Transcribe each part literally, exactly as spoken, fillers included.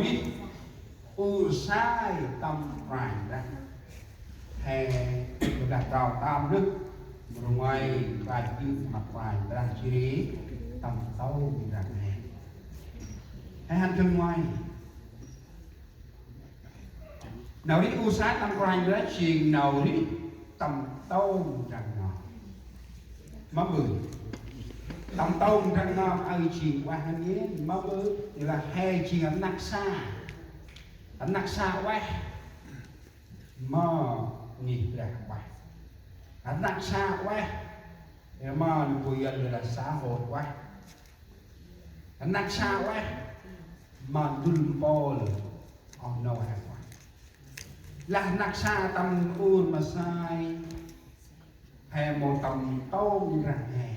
Ri ur sai tâm Kôranh Brah. He, dah trao tâm rơh, mrô ngoai, klach iu ma Kôranh Brah jêh ri tâm tông Brah he. He hăn dâng ngoai. Nau ri ur sai tâm Kôranh Brah jêng nau ri tâm tông Brah Ndu. Mâm ƀư. Tâm tông Brah Ndu aơ jêng ueh hăn ngên, mâm ƀư, ri lah he jêng rnăk sa. Rnăk sa ueh. Mơ ngih Brah ueh. Rnăk sa ueh. Ri mơ nơh bu yơn lah xã hội ueh. Rnăk sa ueh. Mă ndŭl mpôl oh nô he ueh. Lah rnăk sa tâm ur ma sai. He mâu tâm tông Brah he.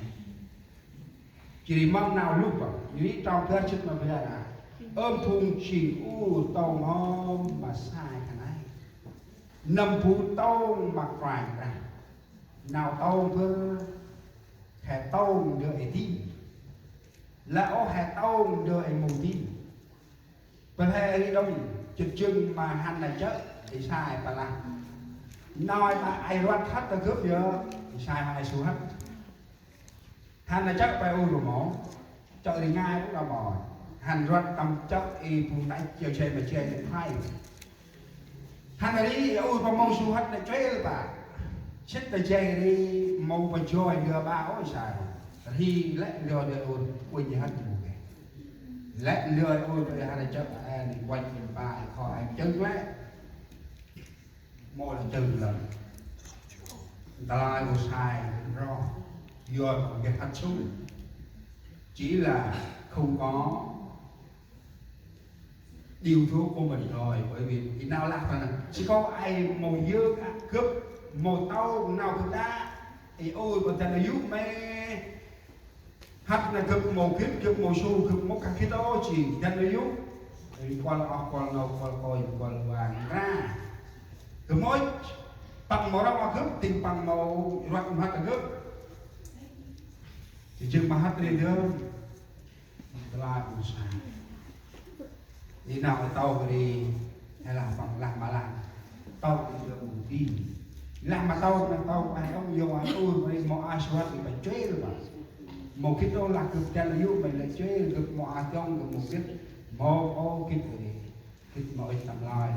Jêh ri mâm nau luh bơh, jêh ri trong bar jêt ma bar a. Ơm phung jêng ur tông hŏm ma sai khân ay. Nâm bu tông ma Kôranh Brah. Nau tông bơh, he tông ndơ ê dinh. Lah ôh he tông ndơ ê mâu dinh. Bơh he ri đŏng, jêh jêng ma hăn nau chơ̆, ê sai pă lah. Nau ma ay rvăt hăt ta gâp yơh, ê sai ma ay su hăt. Hăn nau chơ̆ pe u rmô, chơ̆ ri ngai u đa mô. Hăn rvăt tâm chơ̆ i bu nai chơ̆ che ma che nai phai. Hăn ri u pa mâu su hăt nai chêl pa. Sĭt ta che ri mâu pa joi ndơ ba ôi sai. Ri lĕ ndơ ndơ u quên hăt mâu ke. Lĕ ndơ u pe hăn nau chơ̆ e ni quên pa kho e chơ̆ lĕ. Mâu lah chơ̆ lĕ. Nta lai u sai ro. Yua kơ hăt sung. Chỉ là không có điều thuốc của mình thôi, bởi vì i nau lah ta nè, si kô ai mâu yơk ăk gâp, mâu tâu nau gâp đă, i ôi bơh dăn a yŭ me, hăt nê gâp mâu gĭt, gâp mâu su, gâp mâu kah gĭt ôh jêng dăn a yŭ, i kuăl oh, kuăl nô, kuăl kônh, kuăl vang ra, gâp mâu, păng mâu rŏng oh gâp, tĭng păng mâu rvăt mâu hăt a gâp, jêng mâu hăt ri dơm. Tơlah bu sa. I nau tâu ri, he lah păng lah ma lah. Tâu ri dơm bu ti. Lah ma tâu, nau tâu, ai ŏng yŏng ai ur, ri mâu a suat, ri pa chuel ba. Mâu gĭt ôh lah gâp dăn a yŭ, mâu lah chuel, gâp mâu a yŏng, gâp mâu gĭt. Mâu ôh gĭt ri. Gĭt mâu ôh tâm lai.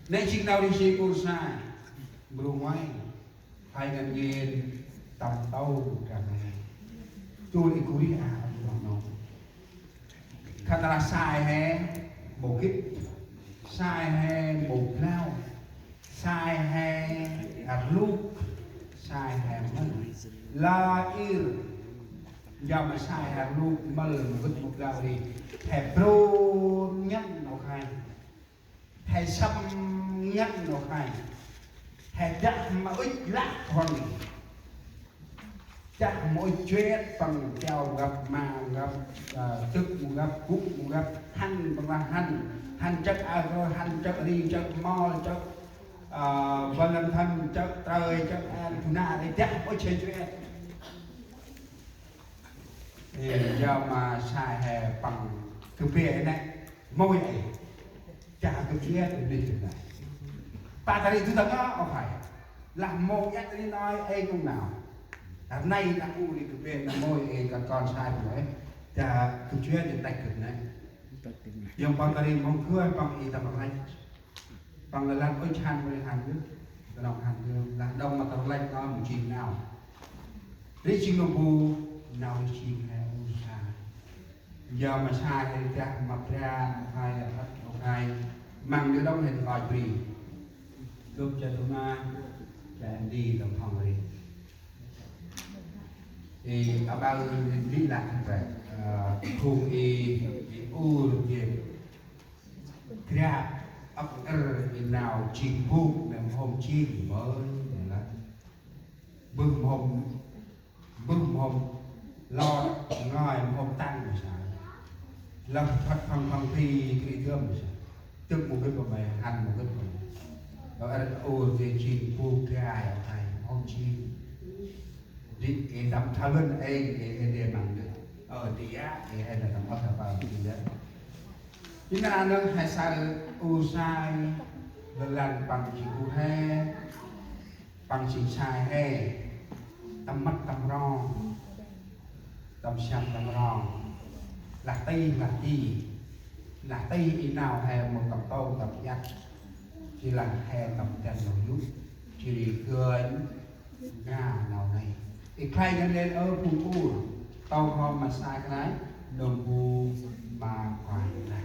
Nê jêng nau ri si ur sai. Mrô ngoai. He ngăn ngên tâm tông Brah he. Chun i gŭ ri a, ri ma nô. Khân lah sai he mâu gĭt. Sai he mâu blao. Sai he rluk. Sai he mân. Lah ir. Jao ma sai he rluk mân mâu gĭt mâu blao ri. He brôn ngăn nô khai. He sâm ngăn nô khai. He dah ma ŭch lah khŏn. Dah ma ŭch chuet păng chao gâp ma gâp, ơ, tŭk ma gâp, gŭ ma gâp, hăn păng lah hăn. Hăn chơ̆ a gơ, hăn chơ̆ ri, chơ̆ mol, chơ̆, ơ, bơh lăn thăn, chơ̆ trơi, chơ̆ an, gŭ na ri dah ma ŭch he chuet. Ê, jao ma sai he păng kơ bê nê. Mâu ê. Chah gâp jêh ri nê jêh nê. Pa ta ri du ta ngă, ơ khai. Lah mâu ê ri nai ê kông nau. Tar nây lah u ri gâp ri nê mâu ê kăn kon sai mâu ê. Chah gâp jêh ri tăch gâp nê. Yŏng păng ta ri mâu gơh păng ê tâm rlăch. Păng lah lăn ŭch hăn mâu ri hăn gâp. Kơnong hăn gâp. Lah đŏng ma tâm rlăch nơh mâu jêng nau. Ri jêng nô bu nau ri jêng he u sa. Jao ma sai he dah ma bran, ma khai, ma khai. Măng ndơ đŏng he nkoch bri. Gâp cha tu ma, cha ndi tâm phong ri. Ê, aƀaơ ndri lah kơ, ơ, phung ê, ê ur ê. Krap, ăp ơr ê nau jêng bôk, nê mhôm jêng mơ, nê lah. Bơh mhôm Mbơh mhôm lor, ngơi mhôm tăng mâu sa. Lăp phăt phăng phăng phi kri gơm mâu sa. Tŭk mâu gĭt mâu may, hăn mâu gĭt mâu may. Lor ăt ur dê jêng bu gai ay mhôm jêng. Dê ê tâm thơ lŭn ê, ê, ê dê măng dê. Ơ, dê a, ê, ê dê tâm ăt thơ păng dê. Jêh nơh he saơ u sai, lơn lăn păng jêng u he, păng jêng sai he, tâm mât tâm rong, tâm siăm tâm rong, lah ti lah ti, lah ti i nau he mâu tâm tông tâm iăt, jêh lah he tâm dăn nau yô̆, jêh ri gơnh Nga nau nây. I khlay ngăn đen ơ phung ur, tông hŏm ma sai khlay, nơm bu ma khlay khlay.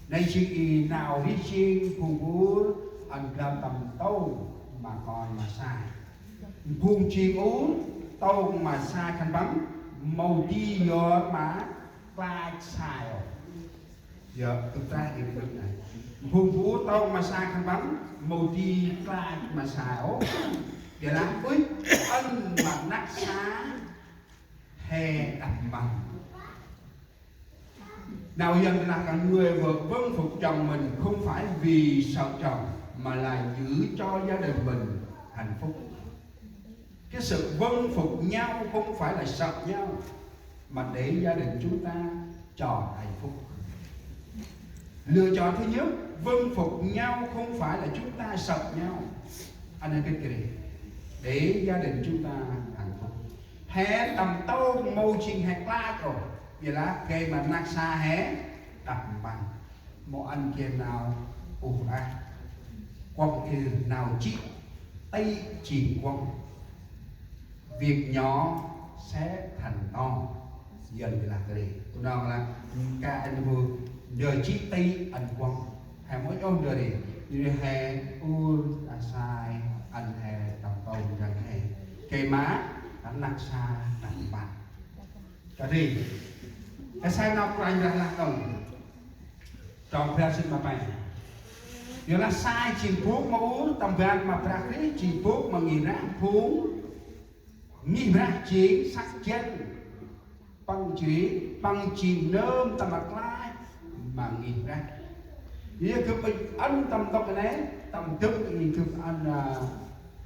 Nây jêng i nau rêh jêng phung ur, ăn glam tâm tông ma kon ma sai. Phung jêng ur, tông ma sai khân păng, mâu di yor ma klach sai ôh. Yơh, tŭ trah i bơ̆ nây. Phung bu tông ma sai khân păng, mâu di klach ma sai ôh. Ƀiălah ŭch ăn ma rnăk sa he đăp mpăn. Nau Yuăn lah rằng người vợ vâng phục chồng mình không phải vì sợ chồng, mà là giữ cho gia đình mình hạnh phúc. Cái sự vâng phục nhau không phải là sợ nhau, mà để gia đình chúng ta trọn hạnh phúc. Lựa chọn thứ nhất, vâng phục nhau không phải là chúng ta sợ nhau. Anh em biết cái gì? Để gia đình chúng ta hạnh phúc. He tâm tông mâu jêng he klach ôh, ƀiălah gay ma rnăk sa he đăp mpăn. Mâu ăn geh nau uh ah. Kuŏng i nau jê̆, ti jêng kuŏng. Việc nhỏ sẽ thành to. Yuăn ƀiălah kơt ri. Bunong lah, ka ăn bu, ndơ jê̆ ti ăn kuŏng. He mâu ôh ndơ ri. Ndơ ri he ur a sai, ăn he tâm tông răng he. Gay ma rnăk sa đăp mpăn. Kơt ri. He saơ nau Kôranh Brah lah đŏng. Trong Brah Sĭn ma pe. Yor lah sai jêng bôk ma ur, tâm ban ma Brah Krist jêng bôk ma ngih Brah, phung ngih Brah jêng săk jăn. Păng jêng, păng jêng nơm tâm rklaih ma ngih Brah. Yor gâp ŭch ăn tâm ntŭk nây, tâm dâng i gâp ăn, a,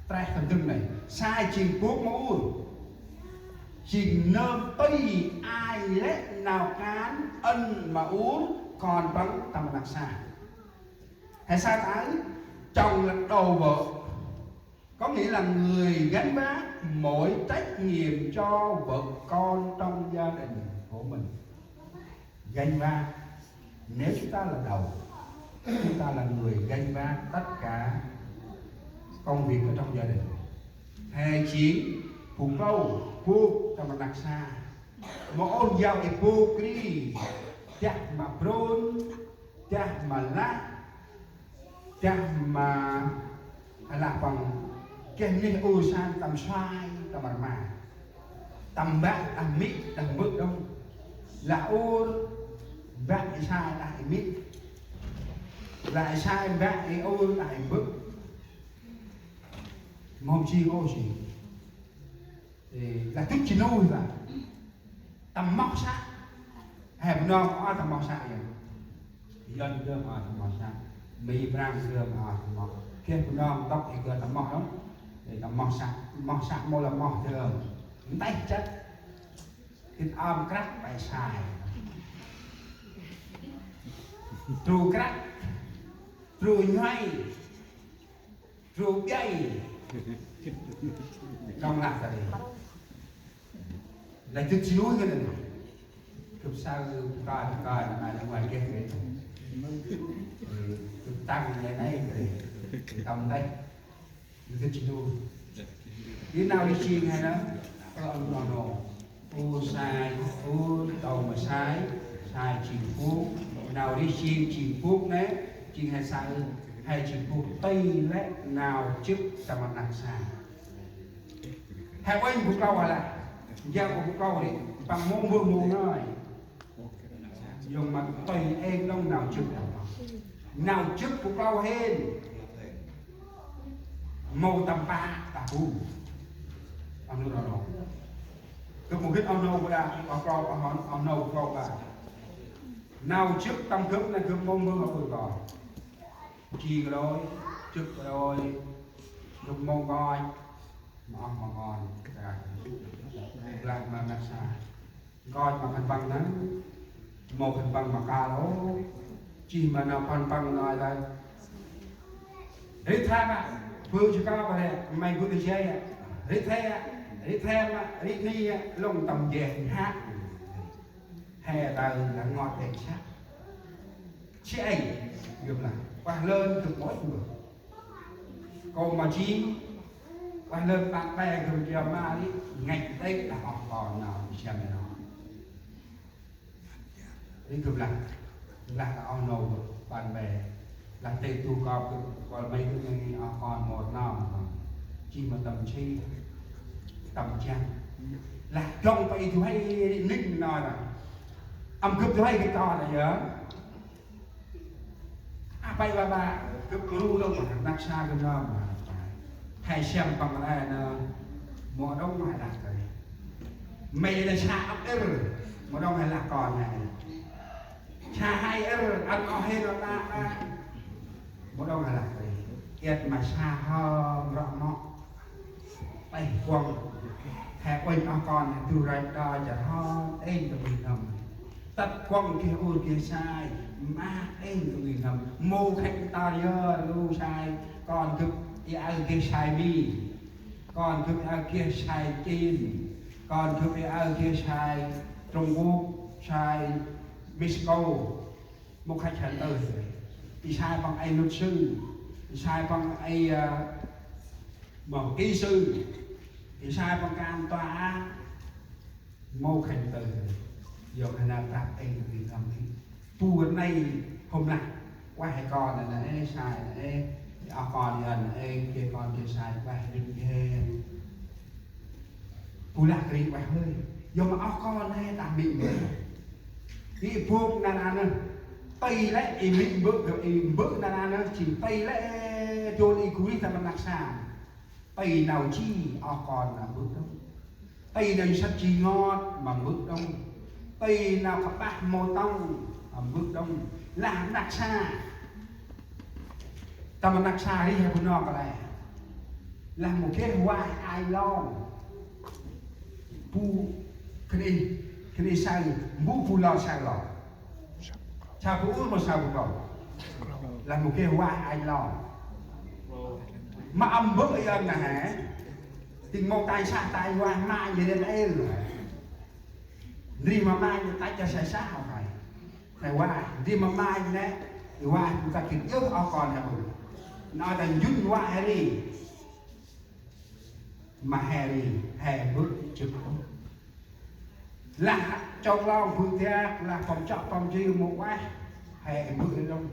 treh tâm dâng nây. Sai jêng bôk ma ur. Jêng nơm tui ai lĕ nau kan ăn ma ur, kon păng tâm rnăk sa. He saơ ta, chồng là đầu vợ. Có nghĩa là người gánh vác mọi trách nhiệm cho vợ con trong gia đình của mình. Gánh vác. Nếu chúng ta là đầu, chúng ta là người gánh vác tất cả công việc ở trong gia đình. He jêng bu klâu, bôk tâm rnăk sa. Mâu ôh jao i bôk ri, dah ma brôn, dah ma lah, dah ma lah păng geh neh ur san tâm sai, tâm rma. Tâm bah đah mê̆ đah bơ̆ đŏng. Lah ur bah i sai đah i mê̆. Lah i sai bah i ur đah i bơ̆. Mâu jêng ôh jêng. Ê, lah tŭt ji nuih lah. Tâm moh săk. He Bunong mâu tâm moh săk yơh. Yuăn gơ mâu tâm moh săk. Mi Prăng gơ mâu tâm moh. Geh Bunong ntŭk i gơ tâm moh đŏng. Ê, tâm moh săk. Moh săk mâu lah moh dơm. Nteh chăt. Gĭt ơm krăk bai sai. Tru krăk. Tru nhuay. Tru ƀiay. Đŏng lah ta ri. Lah tŭt ji nuih ngăn. Gâp saơ bu kơi, bu kơi, nau ngai, nau ngai geh kơt ri. Ê, gâp tăng nau ngai kơt ri. Tâm nây. Lah tŭt ji nuih. Ri nau ri jêng he nơh. Ơ, ăn nau nô. Ur sai, ur tông ma sai, sai jêng bôk, nau ri jêng jêng bôk nê, jêng he saơ, he jêng bôk tui lĕ nau jê̆ tâm rnăk sa. He uănh bu klâu lah, jao bu klâu ri, păng mâu mbơh mâu ngơi. Yơn ma tui êng đŏng nau jê̆ tâm rnăk. Nau jê̆ bu klâu hên. Mâu tâm pă ta bu. Ăn nô nô nô. Gâp mâu gĭt ăn nô bu đa, ăn klâu, ăn, ăn nô bu klâu ba. Nau jê̆ tâm gâp nây gâp mâu mbơh ăn bu klâu. Ji klôi, jê̆ klôi, gâp mâu nkoch, ma oh ma kon, ka. Lah ma rnăk sa. Nkoch ma khân păng nơh, mâu khân păng ma kal ôh. Jêh ma nau păng păng nau tay. Ri the ma, bu jêh kơl ma he, may gŭ ta jay a. Ri the a, ri the ma, ri ni a, lŏng tâm jêh hă. He tay lah ngot êng săk. Chi êng, gâp lah. Pah lơn gâp môt gâp. Kô ma jêng, pah lơn păng pe gâp jêh ma ri, ngăch têk lah oh kon nau, siăm nau. Ri gâp lah, lah ta oh nô, păng pe. Lah têk tu kơp gâp, kơl may gâp ngăn oh kon môt nau. Jêh ma tâm chi, tâm chiăng. Lah dŏng pe du huê ri nik nau lah. Âm gâp du huê gâp kon lah yơh. A, pe ba ba, gâp kru lŏng ma, năk sa gâp nơm ma. He siăm păng lĕ nơh, mâu đŏng he lah kơi. May nơh sa ăp êr, mâu đŏng he lah kon he. Sa hai êr, ăn oh he nơh ta ta. Mâu đŏng he lah kơi. Iăt ma sa hŏm rŏ mŏ. Têh kuŏng. He uănh oh kon, du rach đa jăt hŏm, êng ta ngih n'hâm. Tât kuŏng geh ur geh sai, maak êng ta ngih n'hâm. Mâu khăch tar yơh, lu sai, kon gâp i aơ geh sai Mi. Kon gâp i aơ geh sai Chîn. Kon gâp i aơ geh sai Trung Quốc, sai Mexico. Mâu khăch hăn ơ. I sai păng ay luật sư. I sai păng ay, a, mâu kỹ sư. I sai păng kan tòa án. Mâu khăch ơ. Yơh hăn nau prăp êng ta ngih n'hâm i. Bu nây hôm lah. Ueh he kon nây, sai nây, oh kon nây, geh kon geh sai, ueh rim geh. Bu lah kri ueh hơi. Yơh ma oh kon nây ta mĭn mơ. I bôk nau nây nơh. Tui lĕ i mĭn mbơ̆, i mbơ̆ nau nây nơh, jêng tui lĕ dôl i gŭ rêh ta ma năk sa. Tui nau ji oh kon nau mbơ̆ đŏng. Tui nau săk ji ngot ma mbơ̆ đŏng. Tui nau kpah mâu tŏng ma mbơ̆ đŏng. Lah năk sa. Ta ma năk sa ri he bu nơh kăl e. Lah mâu geh vay ay lon. Bu khân i, khân i say, mbu bu lon say lon. Sa bu ur ma sa bu klâu. Lah mâu geh vay ay lon. Ma âm mbơ̆ i ăn nơh he. Tĭng mâu tay sah tay vay ma i ren el. Ndri ma ma i tay cha sai sah hŏ kơi. Kơi vay, ndri ma ma i nê, i vay bu ta gĭt yơh oh kon he bu. Nau ta njŭn vay he ri. Ma he ri, he mbơ̆ jêh. Lah chok lon bu dak, lah pom chok pom ji mâu ueh, he mbơ̆ đŏng.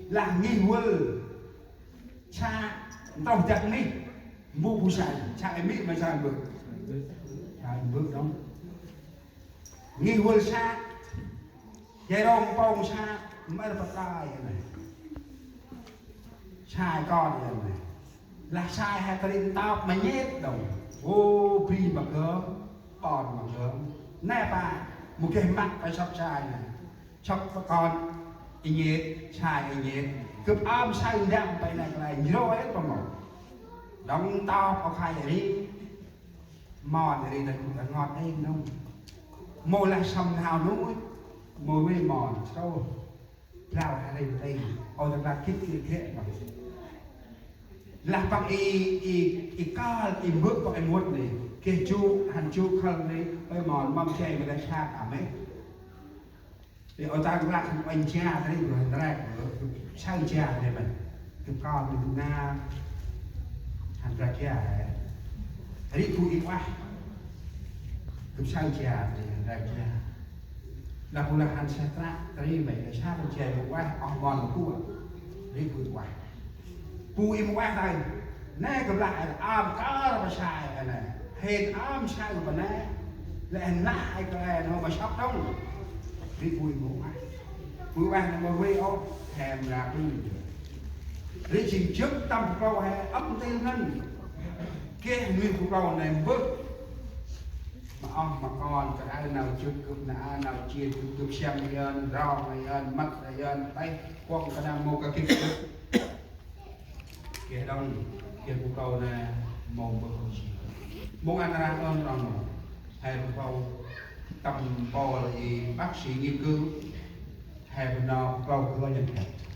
Lah ngih vâl, sa, ntrôh dak nih, mbu bu sai, sai mĭn ma sai mbơ̆. Sai mbơ̆ đŏng. Ngih vâl sa, jay rong pong sa, mơ pa tay nê. Sai kon nê. Lah sai he kri ntop ma nhêt đŏng. Ô, bri ma gơm, kon ma gơm. Nê pa, mâu geh măt pa sŏk sai nê. Sŏk pa kon, i nhêt, sai i nhêt. Gâp ơm say ndăm pa nê kăl e, njrô êt pa mâu. Đŏng ntop o khay ri. Mon ri nê gŭ ta ngot êng nông. Mâu lah sâm nau nui. Mâu vê mon, sâu. Blao he ri tê. Ôi ta glah gĭt gĭt gĭt ma. Lah păng i, i, i kơl, i mbơ̆ păng i mŭt nê. Geh jŭ, hăn jŭ kơl nê. Ôi mon, mâm jay ma lah sat a mê. Ri ôi ta glah hăn uănh ja ta ri glah hăn rek, saơ ja ta ri mân. Gâp kơl mân du na hăn rek ja he. Ri bu i ueh. Gâp saơ ja ta ri hăn rek ja. Lah bu lah hăn sah trăk ta ri mân, lah sah ta ja ri ueh, oh mon bu. Ri bu i ueh. Bu i mâu ueh tay. Nê gâp lah ơm kơl pa sai nê. Hên ơm saơ pa nê. Lĕ nau ay kăl e nô ma sŏk đŏng. Ri bu i mâu ueh. Bu i ueh nê mâu vê ôh. He mra bu. Ri jêng jŏk tâm bu klâu he ăp ntil ngăn. Geh nuih bu klâu nê mbơ̆. Ma oh ma kon, kơ aơ nau jŏk gâp, nau aơ nau jêh gâp, gâp siăm yơn, rong yơn, mât yơn, têh, kuŏng kơ nau mâu kơ gĭt gâp. Geh đŏng, geh bu klâu nê mâu mbơ̆ ôh jêh. Mâu ăn rang ơn rong mâu. He bu klâu tâm pôl i bác sĩ nghiên cứu. hê bu nau klô Kôranh Brah.